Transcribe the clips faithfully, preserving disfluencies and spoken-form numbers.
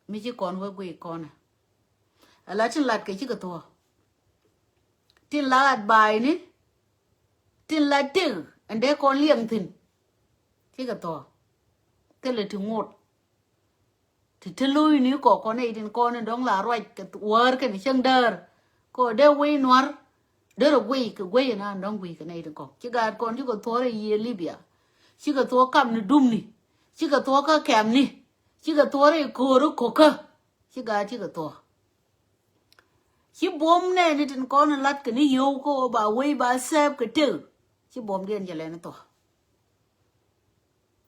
Mi ci kɔn wä guiy kɔnɛ. Ala tin lat kɛ cikɛ thuɔ̱k. Tin la advice ni. Tin la tëk ɛn dee kɔn liɛŋ thi̱n. Cikɛ thuɔ̱k. Thilɛ ti ŋot. Ti te lo̱o̱cni kɔ kɔn nɛy tin kɔn in dɔ̱ŋ la ruac kɛ wäär kɛn cäŋ däär. Kɔ dee wec nuar. Derɛ guiy kɛ guiy in an dɔ̱ŋ guiy kɛ nɛy tin kɔn. Ci gaat kɔn cikɛ thuɔ̱k rɛy yiëë Libya. Cikɛ thuɔ̱k kamni dumni. Cikɛ thuɔ̱k kä kɛmni. Cikɛ thuɔ̱k rɛy ko̱o̱ri ko̱kä. Ci gaat cikɛ thuɔ̱k. Ci buɔ̱m nɛɛni tin kɔn in lat kɛ ni yio̱w kä ɣöö ba wec ba sɛɛp kɛ tëk. Ci buɔ̱mdiɛn jɛ lɛn thuɔ̱k.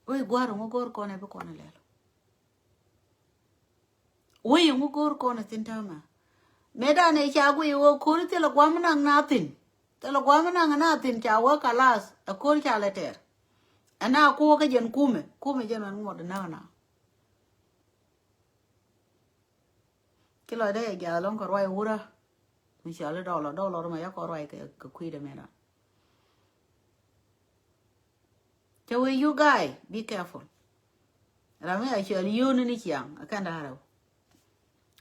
Wec gua̱a̱r in wä go̱o̱r kɔn ɛ bi kɔn in lɛl. Wec in wä go̱o̱r kɔn in thi̱n täämɛ. Mëë danɛ ca guiy ɣöö ko̱ri thilɛ gua̱a̱m in naŋ na thi̱n. Thilɛ gua̱a̱m in naŋ na thi̱n ca wä kalas ɛ ko̱r ca lɛ tɛɛr. Ɛn a kuɔ̱k kä jɛn kumɛ kumɛ jɛn mɛn ŋuɔ̱t in naŋ na. Ci lɔcdä yɛ jiath ɛlɔ̱ŋ kɛ ruac wurä. Mi cɔal i̱ dɔlɔ dɔlɔ ruma yakɔ ruac kɛ kui̱dɛ mɛn ran. Cɛ wee, you guy, be careful. Ram mi a cɔal yio̱o̱ni ni ciaŋ a kɛn da̱ŋ rɛw.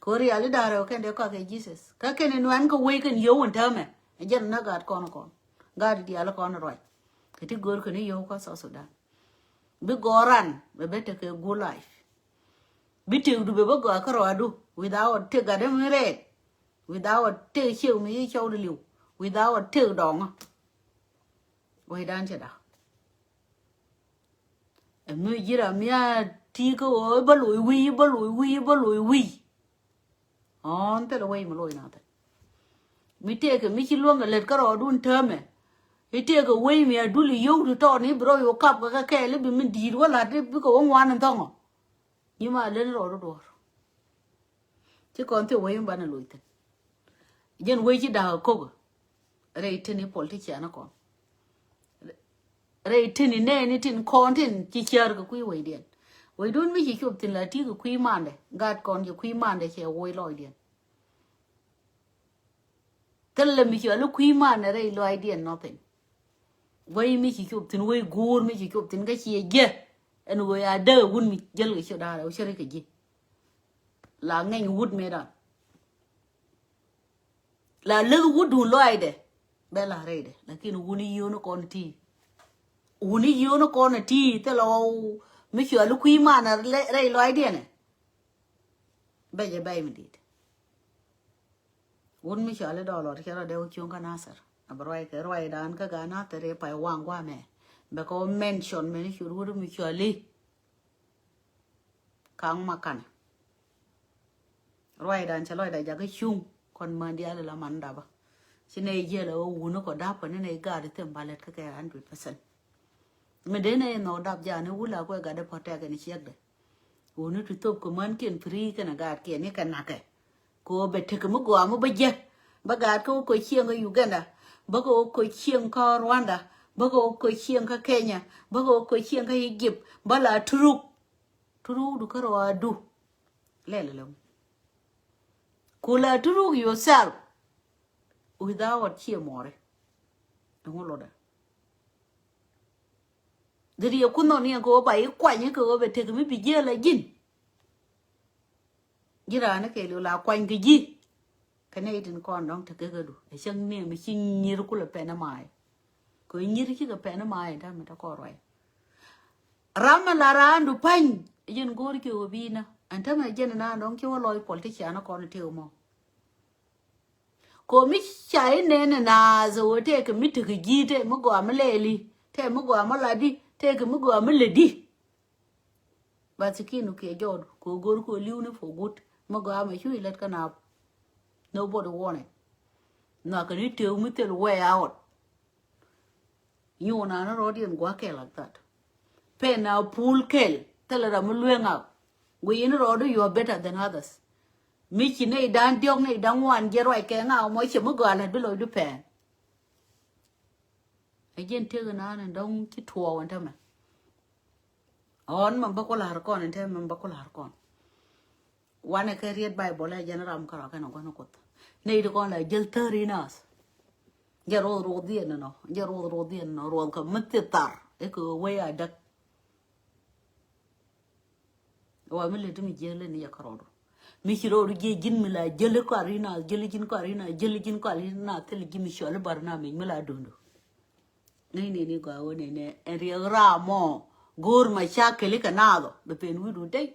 Kɛ ɣöö rial i̱ da̱ŋ rɛw kɛn dee kɔak kɛ Jesus kä kɛn in nuan kɛ wec kɛn yio̱w in täämɛ. Ɛ jɛn in nä gaat kɔn kɔn gaat diaal kɔn ruac. Kɛ ti go̱o̱r kɛn i̱ yio̱w kä South Sudan. Bi gɔɔran bɛ bɛ tekɛ good life. Bi tëkdu bɛ bä gɔaa kärɔadu without tëk gat dämi rɛɛt. Without tëk ciek mi ci cɔwdɛ li̱w. Without tëk dɔŋä. Wecdan cɛ da̱k. Ɛ mi ji̱ ram mi a ti kä ɣöö i̱ bä loc wi̱i̱, i̱ bä loc wi̱i̱, i̱ bä loc wi̱i̱. Ɔn thilɛ wec mi loc nathɛ. Mi tëëkɛ mi ci luäŋ kɛ lät kärɔɔdun täämɛ. I̱ tëëkɛ wec mi a dul i̱ yio̱w ti tɔɔt ni bi rɔ yo̱ kap kɛ kɛ kɛɛl i̱ bi min di̱i̱t wä la̱t i̱ bikɛ wä ŋuan in thɔŋɔ. Nyi ma lät rɔɔdu duɔ̱ɔ̱r. Ci kɔn thil wec mi banɛ loc thi̱n. Jɛn wec ci da̱k ɛ ko̱k. Rɛy tin i̱ politician kɔn. Rɛy tin i̱ nɛɛni tin kɔn tin ci cär kɛ kui̱ wecdiɛn. Wecdun mi ci cop thi̱n la ti kɛ kui̱ mandɛ. Gat kɔn ci kui̱ mandɛ cɛ woc lɔcdiɛn. Thilɛ mi cɔal i̱ kui̱ mandɛ rɛy lɔcdiɛn nothing. Wec mi ci cop thi̱n, wec guur mi ci cop thi̱n kä ciɛ jiɛ. Ɛn wec a däk wun mi jäl kɛ ciö da̱a̱r ɛ wä cä ri kɛ ji̱. La ŋɛny wut mëë dan. La lek wutdun lɔaacdɛ bɛ la rɛydɛ lakin wuni yio̱o̱ni kɔn ti. Wuni yio̱o̱ni kɔn ti thilɛ ɣɔw mi cuali kui̱ man rɛy lɔaacdiɛnɛ. Bɛ jɛ bɛy mi dit. Wut mi cuali dɔlɔr cɛ rɔ dee wä cuŋ kä Nasir a bɛ ruac kɛ ruacdan kä ga Nasir i̱ pay waŋ guamɛ. Bɛ kɛ wä mention mɛni cut wut mi cuali. Kaŋ ma kanɛ. Ruacdan cɛ lɔcda jakä cuŋ kɔn män diaal la man dapä. Ci nɛ jiɛl ɛ wä wuni kɔ dapä ni nɛ gaat i̱ thim ba lɛt kä kɛ hundred percent. Mi dee nɛ inɔ dap jani wula kuɛ gat dee pɔtɛk in ciɛkdɛ. Wuni ti thop kɛ män kiɛn free kɛnɛ gaat kiɛn ni kɛ nakɛ. Kɛ ɣöö bɛ tekɛ mi gɔaa mi bä jek. Bä gaat kä wä kɔ cieŋ kä Uganda. Bä kɛ wä kɔ cieŋ kä Rwanda. Bä kɛ wä kɔ cieŋ kä Kenya. Bä kɛ wä kɔ cieŋ kä Egypt. Bä la turuk. Turuk du kä rɔadu. Lɛl lɛ. Ku la turuk yourself. Without cie mɔri. Ɛŋu lotdɛ. Dhit yɛ kun nɔ ni ɛn kɛ wä ba i̱ kuany kɛ wä bɛ tek mi bi jiɛ la ji̱n. Ji̱ raan kɛ liw la kuany kɛ ji̱. Kɛ nɛy tin kɔn dɔ̱ŋ te kekädu ɛ cäŋ niɛm mi ci nyir kulɛ pɛn ɛ ma̱a̱y. Kɛ nyir cikɛ pɛn ɛ ma̱a̱y ta̱mɛ te kɔn ruac. Ram ɛ la raandu pa̱ny. Jɛn go̱o̱r kiɛ wä bi̱i̱nä ɛn ta̱mɛ jɛn ɛ naan dɔ̱ŋ ci wä lɔc puɔl ti cianä kɔn ɛ tëë mɔ. Ko̱ mi ca i̱ nɛn ɛ naath ɛ wä tëëkɛ mi tekɛ ji̱ tëë mi gɔaa mi lɛɛli tëë mi gɔaa mi ladi tëëkɛ mi gɔaa mi lätdi. Ba thikin kiɛ jɔɔdu kɛ go̱r kɛ li̱w ni for good. Mi gɔaa mɛ cu ilät kä naap. Nobody want it. Nhɔakɛ ni tëëk mi thil way out. Nyuun an rɔɔdiɛn gua̱a̱ kɛl like that. Pɛn a puul kɛl thilɛ ram mi lueŋ ak. Guiy in rɔɔdu you are better than others. Mi ci nɛy da̱a̱n diɔ̱k nɛy da̱a̱n ŋuan jiɛ ruac kɛ ŋaw mɔ cɛ mi gɔaa lät bi lɔcdu pɛn. Ɛ jiɛn tëk inan in dɔ̱ŋ ci tuɔɔk in tämɛ. Ɣɔn mɛ bä ku la̱r kɔn in tämɛ mɛ bä ku la̱r kɔn. Wanɛ kɛ riet Baibol ɛ jɛn ram kärɔa kɛn ɛ gua̱n ɛ kuoth. Nɛy ti kɔn la jäl thäri nath. Jɛ ruɔth ruɔth dhiɛn inɔ jɛ ruɔth ruɔth dhiɛn inɔ ruɔth kɛ mi thith thar. I̱ kɛ wee a däk. Wa mi leti mi jiäk leni yɛ kärɔɔdu. Mi ci rɔɔdu jiɛ ji̱n mi la jäli kɔari na, jäli ji̱n kɔari na, jäli ji̱n kɔari na, thil ji̱ mi cɔli barnamij mi la dundu. Ŋäcni ni gɔaa wä nɛnɛ ɛn riɛk ram mɔ go̱o̱r ma ca keli kɛ naath ɔ bɛ pen wi̱i̱du dee.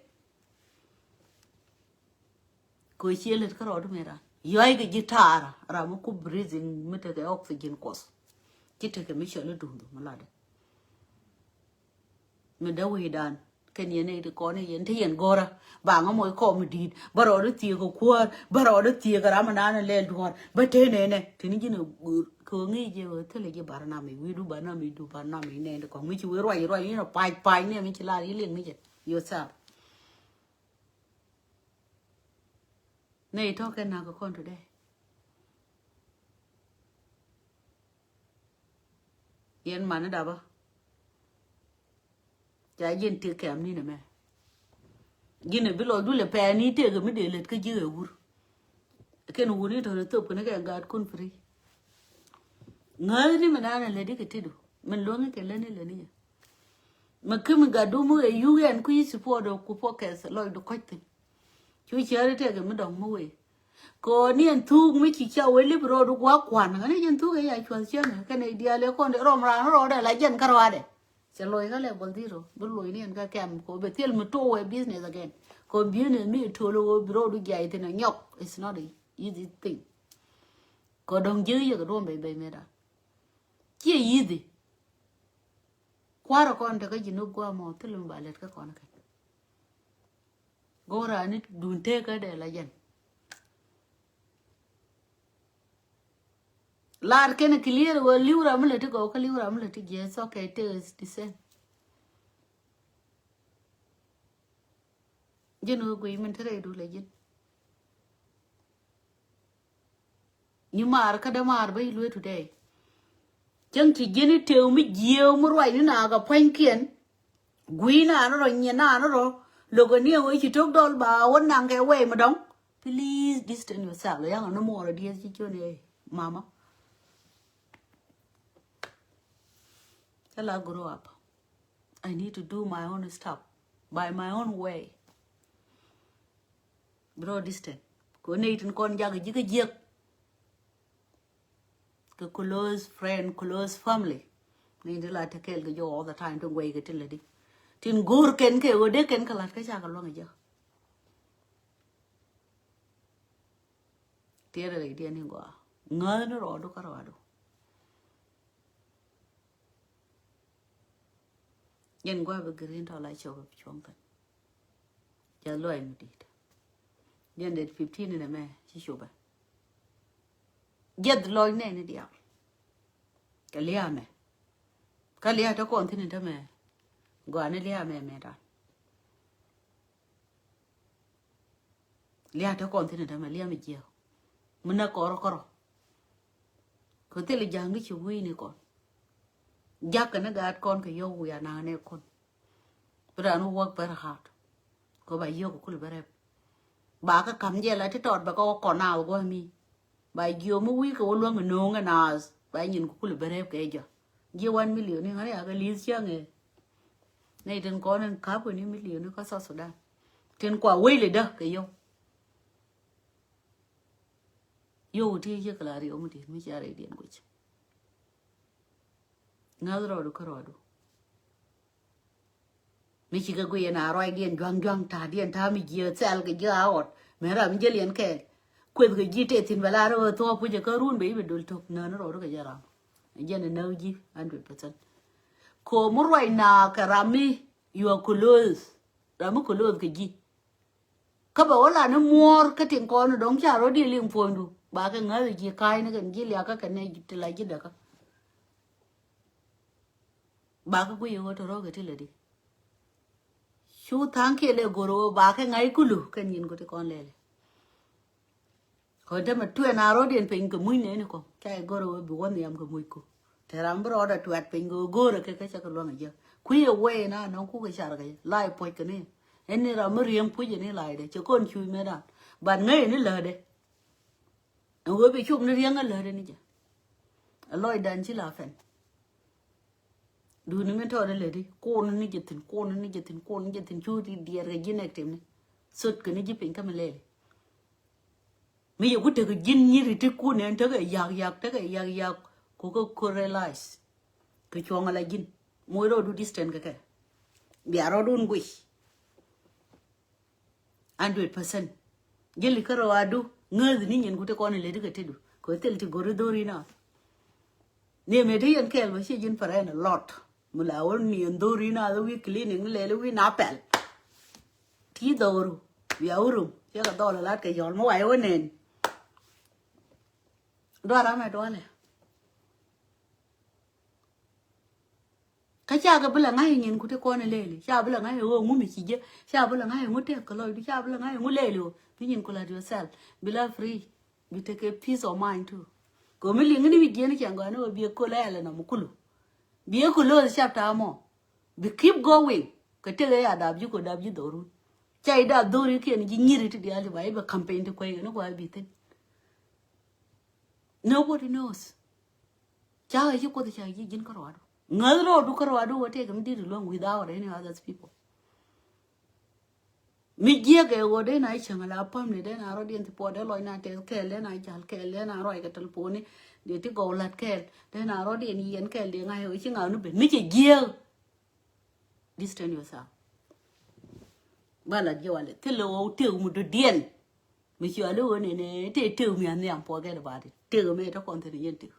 Kɛ ɣöö ciɛ lät kä rɔɔdu mi ran yɔ̱a̱c kɛ ji̱ ta̱a̱ra ram mi ku breathing mi tekɛ oxygen kuɔth. Ci tekɛ mi cɔl i̱ duundu mi latdɛ. Mi dee wecdan kɛn yɛn nɛy ti kɔn i̱ yɛn te yɛn go̱rä. Ba ŋä mɔc kɔm mi di̱i̱t bä rɔɔdä thieek kɛ kuäär bä rɔɔdä thieek kɛ ram mi naan in lɛl duɔ̱ɔ̱r bä te nɛnɛ tini ji̱n ɛ go̱o̱r kɛ ɣöö ŋi̱i̱c jɛ ɣöö thilɛ ji̱ barnamij wi̱i̱du barnamij du barnamij nɛn ti kɔn mi ci wee ruac ruac ni nɔ pac pac ni mi ci lar yi liŋ ni jɛ yourself. Nɛy tɔ̱ kɛ nak kɛ kɔn today. Yɛn mani dapä. Ca ji̱n tëk kɛm ni nɛ mɛ. Ji̱n ɛ bi lɔcdu lɛ pɛɛ ni tëk mi dee lät kä ji̱ ɛ wur. Kɛn wur ni tɔ̱ ni thop kɛn kɛ gaatkun free. Ŋäth ni mi naan ɛ lät ikɛ tetdu min luäŋ ikɛ lät ni lät ni jɛ. Mɛ kä mi gatdu mi ɛ yuk yɛn ku yi support ɔ ku focus lɔcdu kɔc thi̱n. Cu ciääri tɛk mi dɔ̱ŋ mi wee. Kɛ ɣöö ni ɛn thuk mi ci ca wee lip road gua̱a̱k kuan ɣän i̱ jɛn thuk ɛ ya cua̱th cäŋ kɛn i̱ diaal ɛ kɔn de rɔm raan road ɛ la jɛn kä ruaadɛ. Cɛ loc kä level zero bi loc ni ɛn kä kɛm kɛ ɣöö bɛ thil mi to̱o̱k wee business again. Kɛ ɣöö business mi to̱l ɣöö bi road jiay thin ɛ nyɔk. It's not a easy thing. Kɛ ɣöö dɔ̱ŋ jiäk yɛ kɛ duɔ̱m bɛc bɛc mëëdan. Ciɛ easy. Kua̱rä kɔn tekä ji̱ ni gua̱a̱ mɔ thil mi ba lät kä kɔn kɛn. Go̱o̱ra ni duun tekä dee la jɛn. Lar kɛn clear wä li̱w ram mi lɛ ti gɔw kä li̱w ram mi lɛ ti jiɛ thɔk kɛ tek is the same. Ji̱n wä guiy min te rɛy du lɛ ji̱n. Ni maar kä dämaar bä i̱ luee today. Cäŋ ti ji̱n i̱ tëë mi jiëë mi ruac ni naak a pua̱nykiɛn. Gui̱i̱ naan rɔ nyiɛ naan rɔ. Lo̱k ɛ ni ɛ wee ci to̱k dɔl ba wä naŋ kɛ wɛy mi dɔ̱ŋ. Please distance yourself. Yaŋ ɛ ni muɔɔr ɛ dieth ci ciön ɛ mama. Cä la grow up. I need to do my own stuff by my own way. Bro distant. Kɛ nɛy tin kɔn jak ji̱ kä jiäk. Kɛ close friend, close family. Ni ti la te kɛɛl kɛ jɔ all the time tin guɛy kɛ tin lätdi. Tin go̱o̱r kɛn kɛ ɣöö dee kɛn kɛ la̱t kä cakɛ luäŋ jiäk. Tiɛɛrɛ rɛy diɛn ni gɔaa ŋäth ni rɔɔdu kä rɔɔdu. Jɛn gua̱a̱ bi green tɔ la cop cuɔ̱ŋ kɛn. Jɛ luɔy mi di̱i̱t. Jɛn det fifteen ni nɛ mɛ ci copɛ. Jɛth lɔc nɛy ni diaal. Kɛ lia̱a̱ mɛ. Kä lia̱a̱ te kɔn thi̱n in te mɛ. Gɔaa ni lia̱a̱ mɛ mɛ dan. Lia̱a̱ te kɔn thi̱n in te mɛ lia̱a̱ mi jiɛk. Mi nä kɔrɔ kɔrɔ. Kɛ thil ja̱a̱ŋ di ci wi̱i̱ni kɔn. Ja̱k kɛ ni gaat kɔn kɛ yɔw wi̱i̱ anaŋ ni kɔn. Bi raan wä work very hard. Kɛ ba yio̱k kul bɛ rɛp. Ba kä kam jɛ la ti tɔt bɛ kä wä kɔn a wä gua̱a̱mi. Ba jiö mi wi̱i̱ kɛ wä luäŋ no̱o̱ŋ ɛ naath ba nyin kɛ kul bɛ rɛp kɛ jɔ. Jiɛ one million ni ŋa̱n ya kɛ li̱th cäŋ ɛ. Nɛy tin kɔn in ka̱p kɛ ni million ni kä South Sudan. Tin kua wec lɛ dä kɛ yio̱w. Yio̱w ti yek la riɛw mi ti mi cia rɛy diɛn guic. Ŋa̱th rɔɔdu kä rɔɔdu. Mi ci kɛ guic ɛn a ruacdiɛn jua̱ŋ jua̱ŋ ta̱a̱diɛn ta̱a̱ mi jiɛ thɛl kɛ jiɛ a ɣɔt. Mɛ ram mi jäliɛn kɛɛl. Kueth kɛ ji̱ tëë thi̱n bɛ la rɛw ɛ thuɔ̱ɔ̱p pucɛ kä run bɛ i̱ bɛ dol to̱k nään rɔɔdu kɛ jɛ ram. Jɛn ɛ näk ji̱ hundred percent. Ko̱o̱m mi ruac na kɛ ram mi you are close. Ram mi close kɛ ji̱. Kä bɛ wä la ni muɔ̱ɔ̱r kä tin kɔn dɔ̱ŋ ca rɔ di liŋ puɔ̱nydu ba kɛ ŋäth ji̱ ka̱a̱cni kɛn ji̱ liakä kɛn nɛ ti la ji̱ däkä. Ba kɛ guic ɣöö tɔ̱ rɔ̱ kɛ ti lɛ di. Cu tha̱a̱ŋ kiɛ lɛ go̱r ɣöö ba kɛ ŋa̱c kulu kɛn nyin ku ti kɔn lɛlɛ. Kɔn te mɛ tuɛn a rɔ̱diɛn piny kɛ muc nɛɛni kɔŋ ca i̱ go̱r ɣöö bi wä nhiam kɛ mucku. Te ram bi rɔɔdɛ tuɛt piny kɛ ɣöö go̱o̱rɛ kɛ kä cä kɛ luäŋ a jiäk kui̱ ɛ wee na nɔŋ kukɛ car kɛ jɛ la i̱ puɔ̱c kɛ ni. Ɛn ni ram mi riɛŋ puc ɛ ni la i̱ dɛ cɛ kɔn cuc mɛ dan. But ŋäc ɛ ni lätdɛ. Ɛn ɣöö bi cop ni riɛŋ ɛ lätdɛ ni jɛ. Ɛ lɔcdan ci la fɛn. Duuni mi tɔɔt ilɛ di kun ni jɛ thi̱n kun ni jɛ thi̱n kun ni jɛ thi̱n cu ti diɛɛr kɛ ji̱ nɛk tim ni. Sot kɛ ni ji̱ piny kä mi lɛli. Mi yɛ ku tek ji̱n nyiri ti kun ɛn tekɛ yak yak tekɛ yak yak. Ku kä ku realize kɛ cuɔ̱ŋ ala ji̱n. Moc rɔɔdu distance kɛ kɛ. Bia rɔɔdun guic. Hundred percent. Jeli kä rɔɔdu ŋäth ni nyin ku ti kɔn ileti kɛ tedu. Kɛ thil ti gori dhori na. Ni mɛ ti yɛn kɛɛl bä ci ji̱n pɛrɛn a lot. Mi la wä ni ɛn dhori na the week cleaning lɛli wi̱i̱ na pɛl. Ti dhɔru bia wä rum cɛ kɛ dhɔl lat kɛ yɔl mi wayɛ wä nɛn. Dual amɛ dualɛ. Kä ca kɛ bi la ŋa̱c nyin ku ti kɔn lɛli ca bi la ŋa̱c ɣöö ŋu mi ci jɛ ca bi la ŋa̱c ŋu tɛk kɛ lɔcdu ca bi la ŋa̱c ŋu lɛli ɣöö bi nyin ku lat yourself bi la free. Bi tekɛ peace of mind too. Kɛ mi liŋ ni bi jiɛn cɛ gɔni wä bi kol ɛlɛ nɔm kulu. Bi ku lose chapter mɔ. Bi keep going. Kɛ tekɛ ya dap ji̱ ku dap ji̱ dhorun. Ca i dap dhori kiɛn ji̱ nyiri ti diali ba i bɛ campaign ti kuɛy kɛ ni kua bi thin. Nobody knows. Ca kɛ ji̱ kuoth ca ji̱ ji̱n kärɔadu. Ŋäth rɔɔdu kärɔadu wä tekɛ mi dit luäŋ without any other people. Mi jiɛk ɛ ɣöö dee na cäŋ la päm ni dee na rɔ̱diɛn thi puɔt dee lɔc na tɛth kɛɛl dee na jal kɛɛl dee na ruac kɛ telponi dee ti gɔw la̱t kɛɛl dee na rɔ̱diɛn yiɛn kɛɛl dee ŋa̱c ɣöö ci ŋa̱ ni ben mi cɛ jiɛk. Distance yourself. Ba lat jiɛ walɛ thilɛ ɣöö tëk mi dɔ̱diɛn. Mi ci walɛ ɣöö nɛnɛ tëk tëk mi anhiam puɔth kɛɛl ba ti tëk mi tɔ kɔn thin yɛn tëk.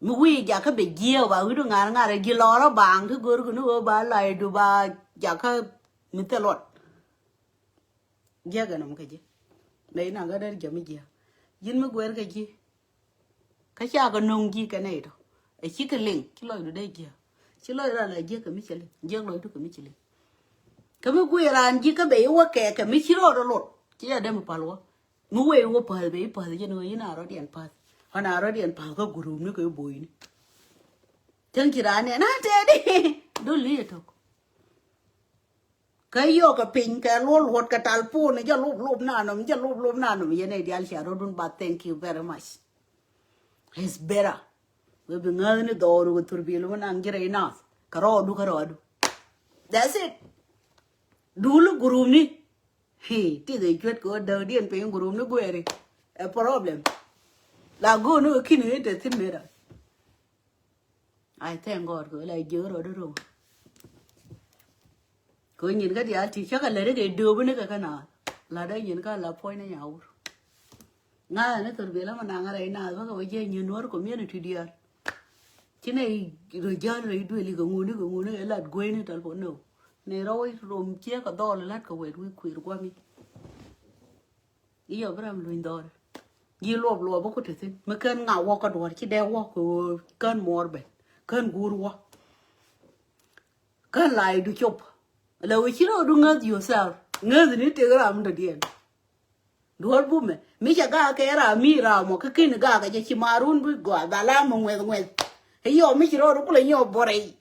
Mi wi̱i̱ jakä bɛ jiɛɛk ba wi̱du ŋa̱r ŋa̱r ji̱ lɔrä baŋ ti go̱r kɛ ni ɣöö ba la̱ydu ba jakä mi thil luɔt. Jiɛk ɛn ɔm kɛ ji̱ mɛ inak kä dee jɛ mi jiɛk. Ji̱n mi guɛr kɛ ji̱. Kä ca kɛ no̱ŋ ji̱ kɛ nɛy tɔ ɛ cikɛ liŋ ci lɔcdu dee jiɛk. Ci lɔc ran la jiɛk kɛ mi cɛ liŋ jiɛk lɔcdu kɛ mi cɛ liŋ. Kä mi guiy raan ji̱ kä bɛ iwä kɛ kɛ mi ci rɔɔd ɔ lot ci ca dee mi pal wä. Mi wee wä päth bɛ i̱ päth jɛn ɣöö yɛn a rɔ̱diɛn päth. Ɣän a rɔ̱diɛn päth kä gurupni kɛ boyni. Cäŋ ci raan nɛn a tɛɛdi dul ni yɛ tök. Kä yɔɔk kɛ piny kɛ luɔl luɔt kɛ tal pun jɛ lop lop nanɔm jɛ lop lop nanɔm yɛn ɛ dial cia rɔ̱dun ba thank you very much. It's better. Wee bi ŋäthni dhɔɔru kɛ thurbil wä naŋ ji̱ rɛy nath kɛ rɔɔdu kɛ rɔɔdu. That's it. Dul gurupni. Hi, ti dhɛ cuet kɛ wä däk diɛn piny gurupni guɛri. A problem. La go̱o̱r ni wä ki̱n ni te thi̱n mera. I thank God kɛ wä la jiök rɔɔdu rɔɔdu. Kɛ wä nyin kä diaal ti cä kɛ lät kɛ dööp ni kɛ kɛ naath. La dee nyin kä la puɔ̱ny ni nyawur. Ŋa̱thä ni thurbil ama naŋ rɛy naath bä kɛ wä jiɛ nyin Nuɔr community diaal. Ci nɛ rɔ jäl rɛy duëli kɛ ŋuni kɛ ŋuni kɛ lat gueyni tɔl pɔ no. Ni rɔ wi̱c rom ciek kɛ dhɔl lat kɛ wet wi̱c kuir guami. I̱ yɔ bi ram luny dhɔl. Ji̱ luɔp luɔp bä ku te thi̱n mi kän ŋa wä kä duɔr ci dee wä kɛ ɣöö kän muɔr ben kän guur wä. Kän lay du cop. La wä ci rɔ du ŋäth yourself ŋäth ni tek ram dɔ̱diɛn. Duɔ̱ɔ̱r bumɛ mi cɛ gak kɛ ram mi ram mɔ kä ken gak kɛ jɛ ci marun bi gɔaa bala mɛ ŋuɛth ŋuɛth. Iyɔ mi ci rɔɔdu kulɛ nyɔk bɔrɛ yi.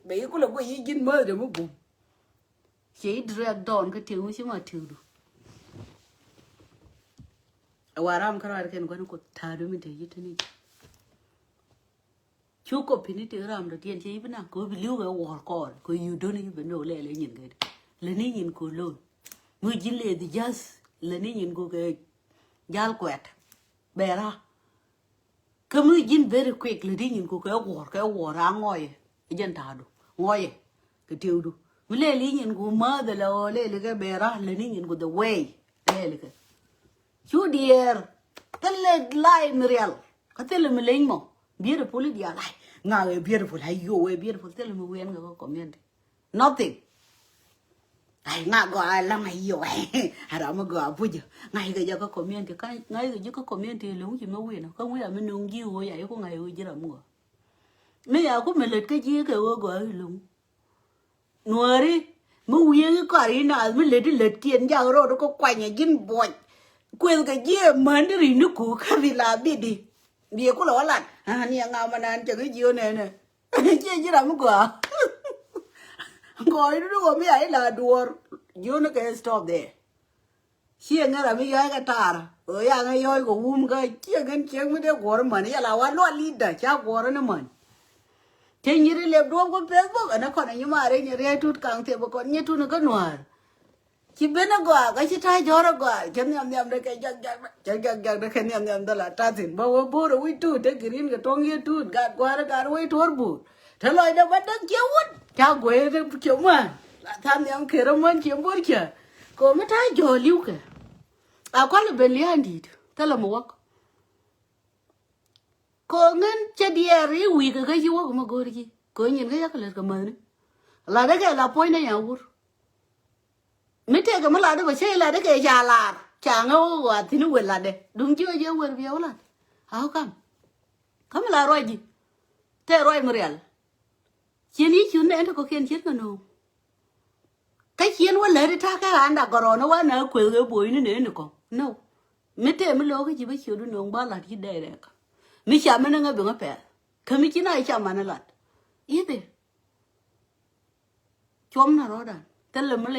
Bɛ yi kulɛ guic yi ji̱n mäth dɛ mi bum. Cɛ yi direct dɔɔn kä tiek mi ci ma tiekdu. Ɛ wa ram kä rɔɔd kɛn gua̱n kuoth ta̱a̱du mi te yi tini. Cu kɔpini ti ram dɔ̱diɛn cɛ i̱ bi naŋ kɛ wä bi li̱w kɛ wuɔ̱ɔ̱r kɔɔr kɛ yudoni i̱ bi ni wä lɛl i̱ nyin kɛ di lɛ ni nyin kɛ lon. Mi ji̱n lɛ di ja̱th lɛ ni nyin kɛ kɛ jal kuɛt bɛ ra. Kä mi ji̱n very quick lɛ di nyin kɛ kɛ wuɔ̱ɔ̱r kɛ wuɔ̱ɔ̱r a ŋɔyɛ i̱ jɛn ta̱a̱du ŋɔyɛ kɛ tiewdu mi lɛl i̱ nyin kɛ mäth lɛ ɣöö lɛl kɛ bɛ ra lɛ ni nyin kɛ the way lɛl kɛ. Cu diɛɛr thilɛ lay mi rial kä thilɛ mi leny mɔ. Beautiful i̱ diaal ay ŋa wee beautiful ay yo wee beautiful thilɛ mi wiɛn kɛ kä community. Nothing. Ay ŋa gɔaa laŋ ay yo ay a ram mi gɔaa apucä ŋa ikɛ jɛ kä community kä ŋa ikɛ ji̱ kä community lo̱ŋ ci mi wi̱n kä wi̱i̱ a mi no̱ŋ ji̱ ɣöö ya iku ŋa iku ji̱ ram mi gɔaa. Mi ya ku mi lät kä ji̱ kɛ ɣöö gɔaa ilo̱ŋ. Nuääri mi wi̱i̱ kɔaar i̱ naath mi lät i̱ lät kiɛn jak ro̱o̱d kä kuany ɛ ji̱n buɔc. Kuëth kɛ ji̱ ɛ män di ri̱c ni kuuk kä bi la bit di. Biɛ kulɛ wä lat a ni ɛ ŋam ɛ naan cɛ kä ji̱ ɔ nɛnɛ. Ciɛ ji̱ ram mi gɔaa. Gɔaa i̱ duni wä mi a i̱ la duɔ̱ɔ̱r ji̱ ɔ ni kɛ stop there. Ciɛ ŋära mi yɔ̱ɔ̱c kɛ taar ɣöö ya ŋä yɔ̱ɔ̱c kɛ wum kä ciɛ ŋän ciek mi dee guɔ̱r män yɛ la wa luɔl li̱tdä ca guɔ̱r ni män. Cɛ nyiri lep duɔ̱ɔ̱p kä Facebook ɛn ɛ kɔn ɛ nyi maar ɛ nyɛ ria̱c Tut Kaŋ Thiep ɛ kɔn nyɛ Tut ni kä Nuäär. Ci ben a gɔaa kä ci ta̱a̱ jɔ̱ɔ̱r a gɔaa cɛ nhiam nhiam dee kɛ jak jak cɛ jak jak dee kɛ nhiam nhiam dee la ta̱thi̱n bä wä bo̱o̱r a wi̱c Tut te green kɛ tuɔ̱ŋ yɛ Tut gat gua̱a̱r ɛ gat wä i̱ tuɔ̱ɔ̱r bo̱o̱r. Te lɔcdä bä däk ciɛ wut ca guey te ciɛ mua̱a̱n la tha̱a̱ŋ nhiam ker a mua̱a̱n ciɛ bo̱o̱r ciɛ. Kɛ ɣöö mi ta̱a̱ jɔ̱ɔ̱r li̱w kɛ a kɔl ɛ ben lia̱a̱n di̱i̱t thilɛ mi wäk. Kɛ ɣöö ŋän cɛ diɛɛr i̱ wi̱i̱ kɛ kä ci wäk mi go̱o̱r ji̱ kɛ ɣöö nyin kä yakɛ lät kɛ mäthni. Latdä kɛ la puɔ̱nydä nyan wur. Mi tëëkɛ mi latdä bɛ cä i̱ latdä kɛ ca lar ca ŋä wä ɣɔaa thi̱n i̱ wël latdɛ duŋ ci ɣä jɛ wër biɛ wä lat. How come? Kä mi la ruac ji̱ tëë ruac mi rial. Ciën i̱ ciun nɛn ti kɔ̱kiɛn ciet kɛ no̱o̱ŋ. Kä ciën wä lät i̱ ta̱a̱ kɛ ɣa̱nda gɔrɔɔn i̱ wä nɛ kueth kɛ bo̱o̱cni nɛn ni kɔ̱ŋ no. Mi tëë mi lo̱o̱k i̱ ci bä ciötdu no̱o̱ŋ ba lat i̱ dɛɛrɛɛk. Mi ca mi ni ŋä bi ŋä pɛth kä mi ci na i̱ ca man i̱ lat. I̱thi cuɔm na rɔ̱dan thilɛ mi